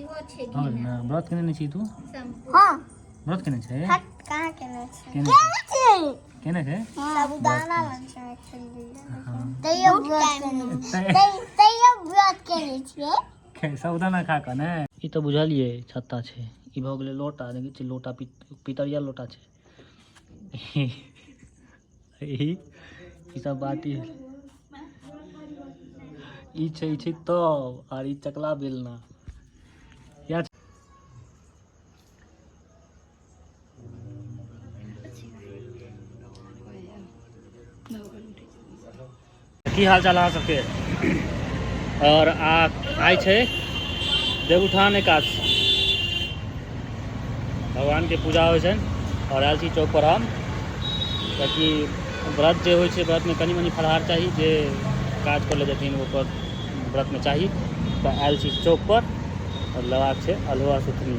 इहो छै। हँ ने, व्रत केने नहि छी तू? हाँ। व्रत केने छै? हट, कहाँ केने छै? केने केने छै। केने छै। साबूदाना। तैयो व्रत केने, तैयो व्रत केने छियै। साबूदाना खा कऽ ने। ई तऽ बुझलियै छत्ता छै। ई भऽ गेलै लोटा। देखै छियै लोटा, पितरिया लोटा छै ई। ई सब बाटी ई छै, ई छै तब आर ई चकला बेलना। इएह छै। की हाल चाल अहाँ सबके? और आ आइ छै देवउठान एकादशी, भगवानके पूजा होइ छनि और आयल छी चौक पर हम, कियाकि व्रत जे होइ छै, व्रतमे कनि मनि फलाहार चाही। जे काज कऽ ले जथिन ओकर व्रतमे चाही। तऽ आयल छी चौक पर और लेबाक छै अल्हुआ सुथनी,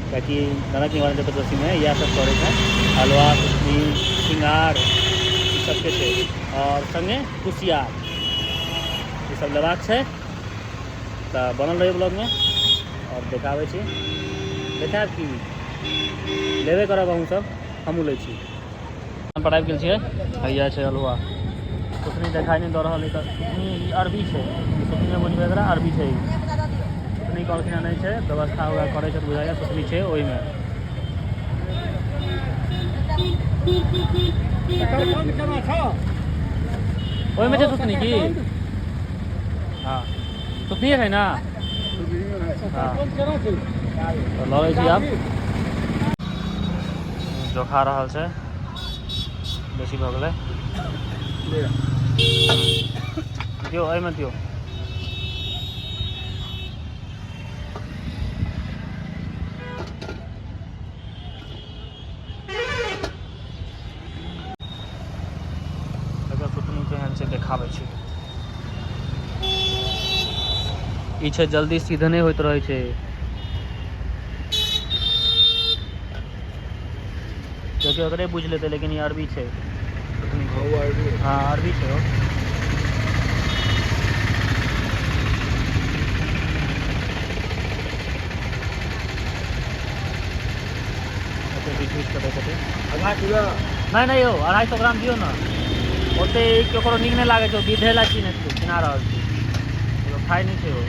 कियाकि नरक निवारण चतुर्दशीमे इएह सब करै छै। हलुआ, सुथनी, सिंगार, ई सबके छै और संगे कुसियार, ई सब लेबाक छै। तऽ बनल रही ब्लॉगमे और देखाबै छी। देखायब की, लेबे करब अहूँ सब, हमहूँ लै छी। पर आबि गेल छियै। हैया छै अल्हुआ सुथनी, देखाइ नहि दऽ रहल अइ। तऽ सुथनी ई अरबी छै। ई सुथनी नहि बुझबै एकरा, अरबी छै ई। सुथनी कहलखिन हँ नहि छै व्यवस्था, वएह करै छै तऽ बुझाइए सुथनी छै ओहिमे। ओहिमे छै सुथनी की? हँ, सुथनी छै ने। हँ, तऽ लऽ लै छी आब। जोखा रहल छै, बेसी भऽ गेलै। दियौ, एहिमे दियौ। एकर सुथनी केहन छै देखाबै छी। ई छै, जल्दी सीध नहि होइत रहै छै। क्योंकि ओकरे बुझि लेतै, लेकिन ई अरबी छै सुथनी छै। हँ, अरबी छै ओ। ओते बीच बीच कऽ दै छथिन। नहि नहि यौ, 250 ग्राम दियौ ने। ओते ककरो नीक नहि लागै छै। ओ विधे ला किनै किना रहल छै, ओ खाइ नहि छै ओ।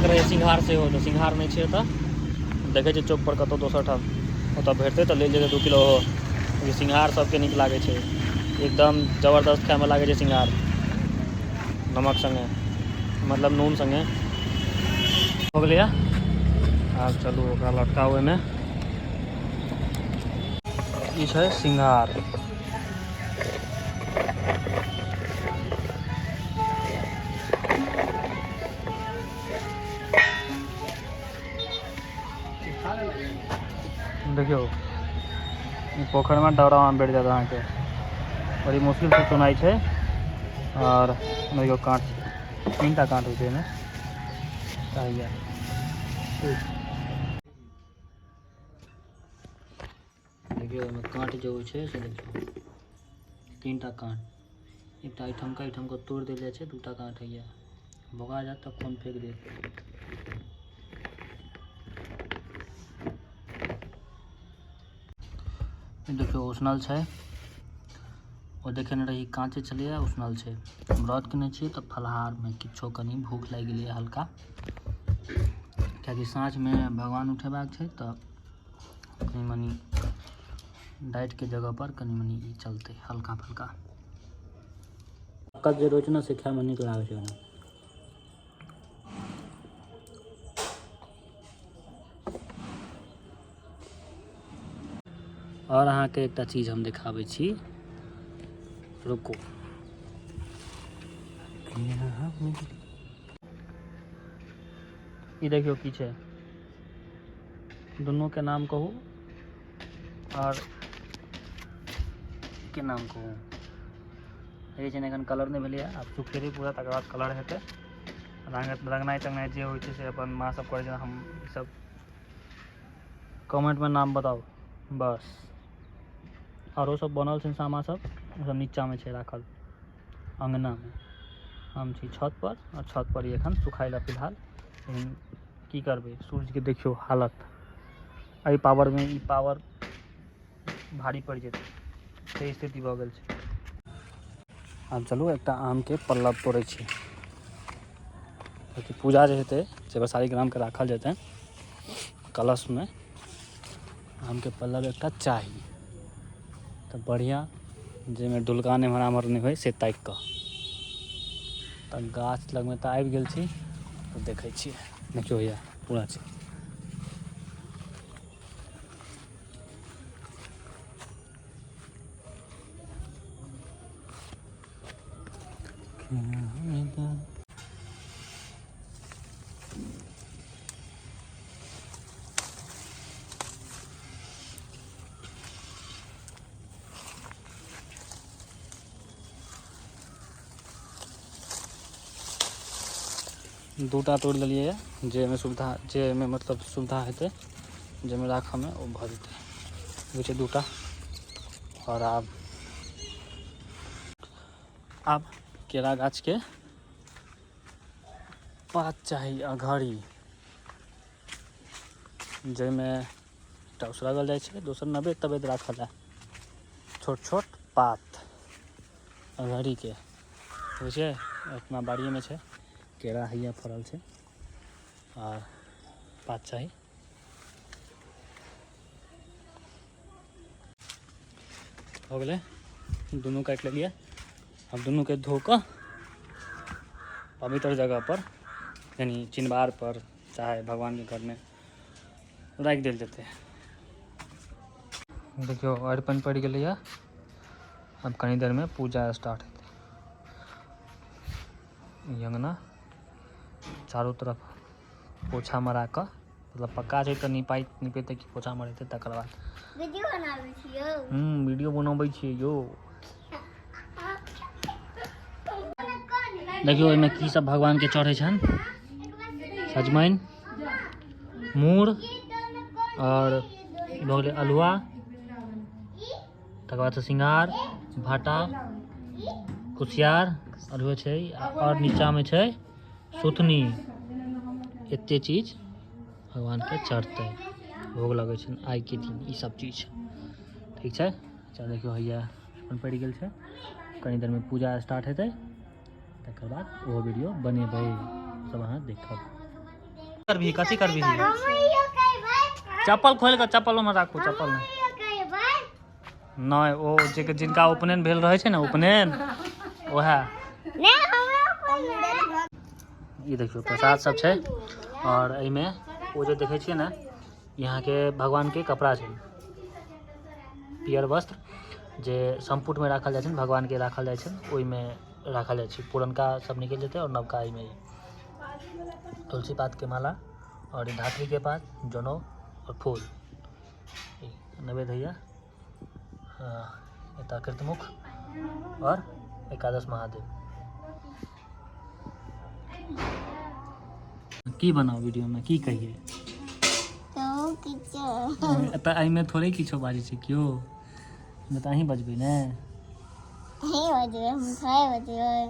रहै सिंघार सेहो, तऽ सिंघार नहि छै ओतऽ। देखै छियै चौक पर कतहु दोसर ठाम, ओतऽ भेटतै तऽ लेल जेतै 2 किलो ओहो। सिंघार सबके नीक लागै छै, एकदम जबरदस्त खायमे लागै छै सिंघार नमक संगे, मतलब नून संगे। हो गेलैया, आब चलू ओकरा लटकाउ ओहिमे। ई छै सिंघार। देखियौ, ई पोखरिमे डबरामे भेट जायत अहाँके। बड़ी मुश्किलसँ चुनाइ छै। आओर देखियौ, काँट छै, 3 टा काँट होइ छै एहिमे। तऽ हैया देखियौ, ओहिमे काँट जे होइ छै से देखियौ, 3 टा काँट। एकटा एहिठामका, एहिठामका तोड़ि देल जाइ छै। 2 टा काँट होइए, भोगा जायत तऽ खून फेक देत। ई देखियौ, उसनल छै। ओ देखेने रही, काँचे छलैए, उसनल छै। व्रत केने छियै तऽ फलाहारमे किछो कनि भूख लागि गेलैए हल्का, कियाकि साँझमे भगवान उठेबाक छै, तऽ कनि मनि डाइटके जगह पर कनि मनि ई चलतै हल्का फुल्का। जे रहै छै ने, से खायमे नीक लागै छै ओना। आओर अहाँके एकटा चीज हम देखाबै छी, रुकू। ई देखियौ की छै, दुनू के नाम कहू और के नाम कहू। देखै छियै एखन कलर नहि भेलैए, आब सुखेतै पूरा तकर बाद कलर हेतै। रंगनाइ तंगनाइ जे होइ छै से अपन माँ सब करै छै। हम सब कमेंटमे नाम बताउ बस। आरो सब बनल छै सामा सब, ओ सब नीचाँमे छै राखल अङ्गनामे। हम छी छत पर, आओर छत पर एखन सुखाइ लए फिलहाल। लेकिन की करबै, सूर्यके देखियौ हालत, एहि पावरमे ई पावर भारी पड़ि जेतै, से स्थिति भऽ गेल छै। आब चलू एकटा आमके पल्लव तोड़ै छी, कियाकि पूजा जे हेतै से शालिग्रामके राखल जेतै कलशमे, आमके पल्लव एकटा चाही। तऽ बढ़िआँ जाहिमे डुलका नहि एम्हर नहि होइ से ताकि कऽ। तऽ गाछ लगमे तऽ आबि गेल छी, तऽ देखै छियै। देखियौ हैया पूरा छै। दूटा तोड़ि लेलियै, जाहिमे सुविधा, जाहिमे मतलब सुविधा हेतै, जाहिमे राखऽमे ओ भऽ जेतै। होइ छै दूटा। आओर आब केरा गाछके पात चाही अघड़ी, जाहिमे एकटा उसरगल जाइ छै, दोसर नवेद तवेद राखल है। छोट छोट पात अघड़ीके होइ छै। अपना बाड़िएमे छै केरा, हैया फड़ल छै, आर पात चाही। हो गेलै, दुनू काटि लेलियै। आब दुनूके धो कऽ पवित्र जगह पर, यानी चिनबार पर चाहे भगवानके घरमे राखि देल जेतै। देखियौ अरिपन पड़ि गेलैए, आब कनी देरमे पूजा स्टार्ट हेतै। ई अङ्गना चारू तरफ पोछा मरा कऽ, मतलब पक्का छै तऽ निपाइ निपेतै कि पोछा मरेतै तकर बाद। वीडियो बनाबै छियौ? वीडियो बनाबै छियै यौ। देखियौ एहिमे की सब भगवानके चढ़ै छनि। सजमनि, मूर, आओर भऽ गेलै अल्हुआ, तकर बाद सिंगार, भाटा, कुसियार, अल्हुआ छै, आओर नीचाँमे छै सुथनी। एते चीज भगवानके चढ़तै, भोग लगै छनि आइके दिन ई सब चीज। ठीक छै। अच्छा देखियौ हैया अपन पड़ि गेल छै, कनी देरमे पूजा स्टार्ट हेतै, तकर बाद ओहो वीडियो बनेबै, सब अहाँ देखब। करबही कथी करबही? चप्पल खोलि कऽ चप्पल ओहिमे राखू, चप्पल नहि। ओ जे जिनका उपनयन भेल रहै छै ने, उपनयन ओएह। ई देखियौ प्रसाद सब छै, आओर एहिमे ओ जे देखै छियै ने, यहाँके भगवानके कपड़ा छै, पियर वस्त्र जे सम्पुटमे राखल जाइ छै, भगवानके राखल जाइ छै, ओहिमे राखल जाइ छै। पुरनका सब निकलि जेतै आओर नवका एहिमे। तुलसी पातके माला आओर धात्रीके पात, जनउ आओर फूल, नैवेद्य होइए। एतऽ कृतमुख आओर एकादश महादेव। की बनाउ वीडियोमे, की कहियै? तऽ एहिमे थोड़े किछो बाजै छै केओ, तऽ अहीं बजबै ने।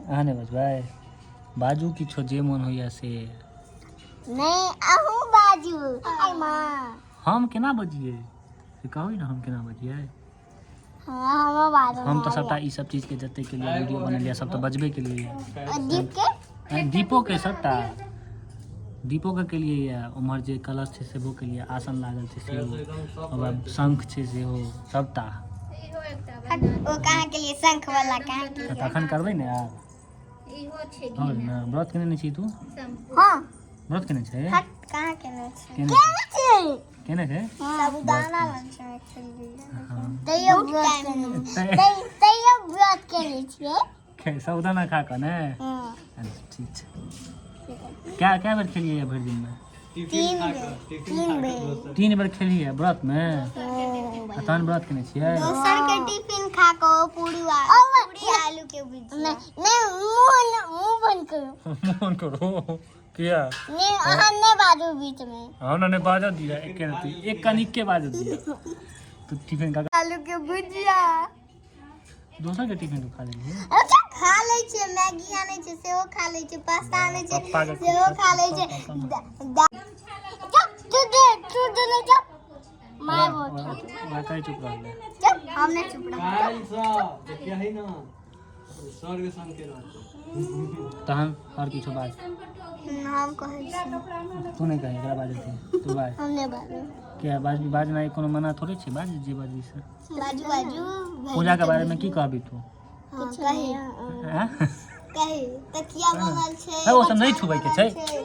अहाँ नहि बजबै? बाजू किछो, जे मोन होइए से। नहि, अहूँ बाजू। आइ माँ, हम केना बजियै से कहू ने, हम केना बजियै? हाँ, हम तऽ सबटा ई सब चीजके जतेक के लिए वीडियो बनेलियै सब तऽ बजबे के लिए। दीपके, दीपोके, सबटा दीपोके केलियै यऽ। उम्हर जे कलश छै सेहो केलियै, आसन लागल छै सेहो, ओकर शंख छै सेहो, सबटा। ओ कहाँ के लिए? शंख वाला कहाँ के लिए? तखन करबै ने आब। इहो ने व्रत केने छी तू? हाँ, व्रत केने छै? कहाँ केने छै? केने छै। साबूदाना तैयो व्रत केने छियै, साबूदाना खा कऽ ने। ठीक छै। क्या क्या बेर खेलियै भरि दिनमे? तीन बेर। तीन बेर खेलियै व्रतमे, आ तहन व्रत केने छियै? दोसर के टिफिन खा कऽ पूरी आलू के भुजिया। करू। मोन करू किया? नहि, अहाँ नहि बाजू बीच में। हमरा नहि बाजऽ दिअ, एके रत्ती एक कनिक के बाजऽ दिअ। तू टिफिन का आलू के भुजिया। दोसर के टिफिन तू खा लेलियै? अच्छा, खा लै छियै। मैगी आनै छै सेहो खा लै छियै, पास्ता आनै छै पप्पा के सेहो खा लै छै। चुप, तू दे, तू दे ले, चुप माय बोल। ओकरा कहि चुप रहलै। चुप, हम नहि चुप रहब। काल्हिसँ देखियही ने, स्वर्ग संग के रहतै। तहन आओर किछो बाज। हम कहै छी। तू नहि कही, एकरा बाजऽ दे, तू बाज। हम नहि बाजू। किया? बाज बाजना कोनो मना थोड़े छै, बाज जे बाजबी से। बाजू बाजू। पूजा के बारे में की कहबी तू? हाँ, कही। आँय? कही, तकिया बनल छै। है, ओ सब नहि छुबै के छै। छै।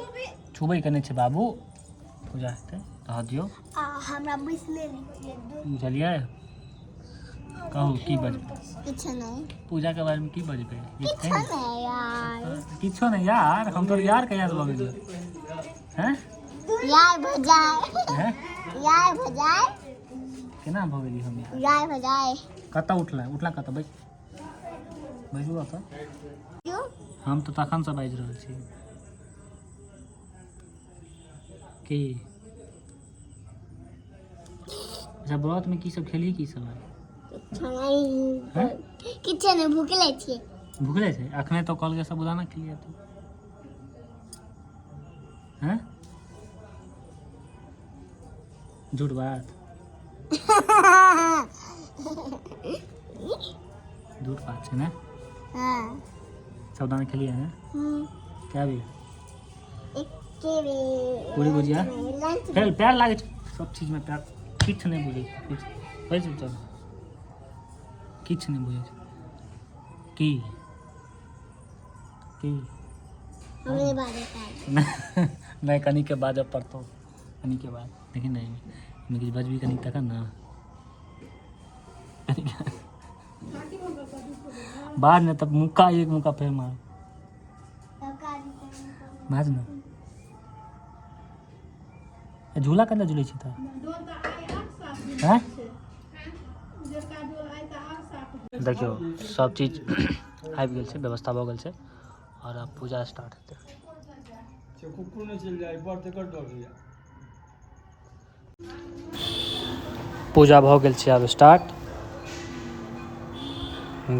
छुबै के नहि छै बाबू, पूजा हेतै रह दियौ। आ हमरा बैसले नहि होइए। बुझलियै? कहू, की बजबै? किछु नहि। पूजा के बारे में की बजबै? किछु नहि यार। किछो नहि यार? हम तोर यार कहिया से भऽ गेलियै हैं? यार भजाए। हैं? यार भजाए। केना भऽ गेली हम यार? यार भजाए। कतऽ उठला उठला? कतऽ बैस बैसू ओतऽ। क्यों? हम तऽ तखनसँ बाजि रहल छी। की? अच्छा, व्रतमे की सब खेलियै, की सब आइ? किछु नहि। हैं? किछु नहि, भूखले छियै। भुखले छै? अखने तो कहलकै साबुदाना खेलियै तू। हैं, झूठ बात, झूठ बात छै ने? हाँ। साबुदाना खेलियै ने? हम्म। क्या भी? एके बेर। पूरी भुजिया? लंच। फेर पैर लागै छै सब चीजमे पैर। किछु नहि बुझै छै, किछु। बैस चल, किछु नहि बुझै छै। की की? हमरे बारे नहि नहि, कनिके बाजऽ पड़तौ, कनिके बाद। देखी ने, एहिमे किछु बजबी कनि तखन ने। कनिके बाज ने तब मुक्का, एक मुक्का फेर मार। बाज ने। ए, झूला केना झूलै छी तऽ हैं? देखियौ, सब चीज आबि गेल छै, व्यवस्था भऽ गेल छै आओर आब पूजा स्टार्ट हेतै। से कुकुर नहि चलि जाइ बड़, तेकर डर होइए। पूजा भऽ गेल छै आब स्टार्ट।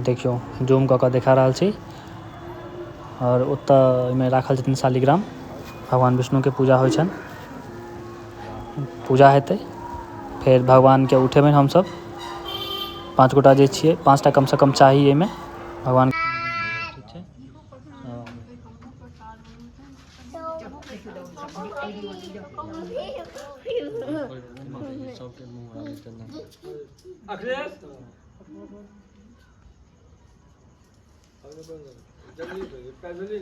देखियौ, जूम कऽ कऽ देखा रहल छी। आओर ओतऽ ओहिमे राखल छथिन शालिग्राम, भगवान विष्णुके पूजा होइ छनि। पूजा हेतै, फेर भगवानके उठेबनि हमसभ पाँच गोटा जे छियै। पाँचटा कमसँ कम चाही एहिमे भगवान। ठीक छै। अखिलेश, जल्दी पैदल ना।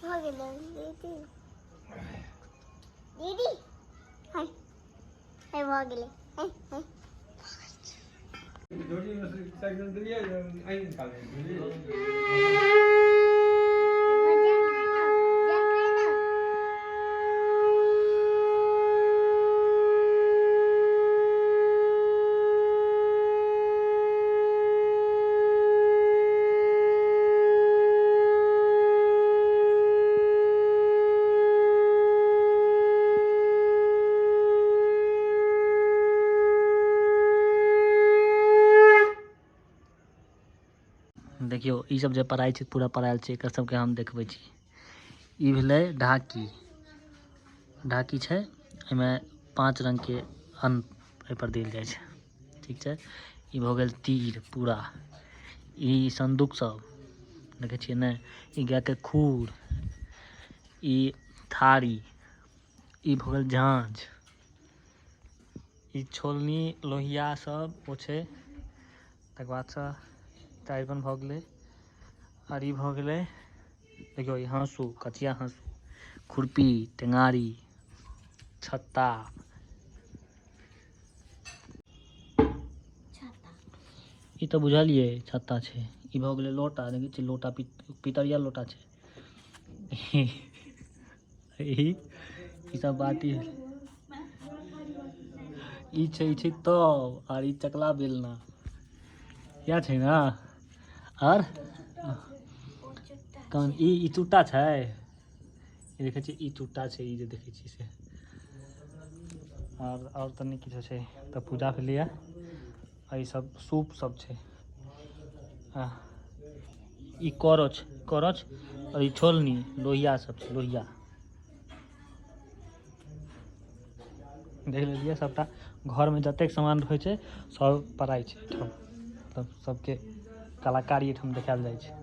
भऽ गेलै दीदी, दीदी, हाय हाय, भऽ गेलै, हाय हाय। साइकिल देलियै, आइ निकालै बुझलियै। मजा करना, मजा करना। देखियौ, ई सब जे पढ़ाइ छै, पूरा पढ़ायल छै, एकर सबके हम देखबै छी। ई भेलै ढाकी। ढाकी छै, एहिमे पाँच रङ्गके अन्न एहिपर देल जाइ छै। ठीक छै। ई भऽ गेल तीर पूरा, ई संदूक सब देखै छियै ने, ई गायके खुर, ई थारी, ई भऽ गेल झाँझ, ई छोलनी लोहिया सब ओ छै। तकर बादसँ अरिपन भऽ गेलै, आर ई भऽ गेलै देखियौ ई हाँसू, कचिया हाँसू, खुरपी, टेंगारी, छत्ता। ई तऽ बुझलियै छत्ता छै। ई भऽ गेलै लोटा, देखै छियै लोटा, पितरिया लोटा छै। ई ई सब बाटी ई छै, ई छै तब, आर ई चकला बेलना इएह छै ने। आर कौन ई ई चुट्टा छै, ई देखै छियै ई चुट्टा छै, ई जे देखै छियै से। आओर तऽ नहि किछो छै। तऽ पूजा भेलैए आ ई सब सूप सब छै। आ ई करछ, करछ आओर ई छोलनी लोहिया सब छै, लोहिया देख लेलियै। सबटा घरमे जतेक सामान होइ छै सब पड़ाइ छै एहिठाम, मतलब सबके कलाकारी एहिठाम देखायल जाइ छै।